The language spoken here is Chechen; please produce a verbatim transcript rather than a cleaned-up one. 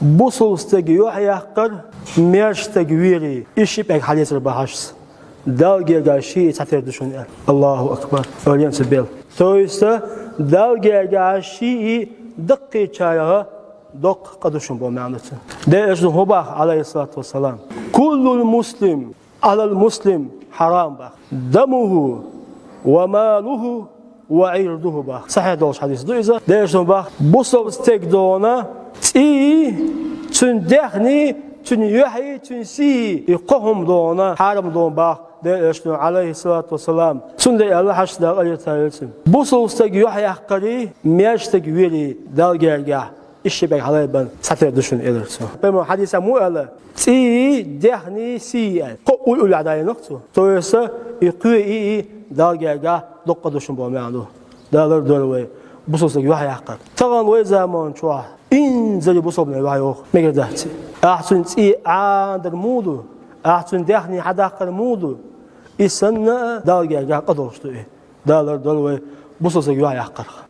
Бусалба стаг юхьъяккхар, маьрша стаг вийрий, и ши пӀелг хьалъэцар бахьаш. Далла гергахь ший и цхьатера ду шуна аьлар. Аллаху акбар. Ойла е цу бел. То есть, Далла гергахь ший и даккхийчарга доккха къа ду шуна бо маьӀна цун. Делан Элчано хӀун бах, Ӏалайхи ссалату вассалам: «Куллул муслим Ӏалал муслим хьарам», бах. «Дамуху ва малуху ва Ӏирдуху», бах. Сахьихь долуш хьадис ду иза. Делан Элчано бах: бусалба стаг дона цӀий, цуьнан даьхний, цуьнан юьхьий, цуьнан сий, и кхо хӀума дона, хьарам дона, бах Делан Элчано, Ӏалайхи ссалату вассалам. Цундела аьлла хьаьжцӀа, Дала къинхетам бойла цунна: бусалба стаг юхьъяккхарий, маьрша стаг вийрий Далла гергахь, и ши пӀелг хьалаайбан цхьатера ду шуна, элира цо. Пайхамара хьадисехь муха аьлла: «ЦӀий, даьхний, сий», аьлла. Кхо а уллохь дӀаенах цо. То есть, и кхоъ и, и Далла гергахь доккха къа ду шуна бо маьӀна ду. Дала лардойла вай бусалба стаг юхьъяккхар. Тахана вай заман чохь инзаре бусалба нах юхьйоху, мегар дац и. Ахь цуьнан цӀий Ӏанадар муха ду? Ахь цуьнан даьхний хьадаккхар муха ду? И санна а Далла гергахь къа долуш ду и. Дала лардойла вай бусалба стаг юхьъяккхарх.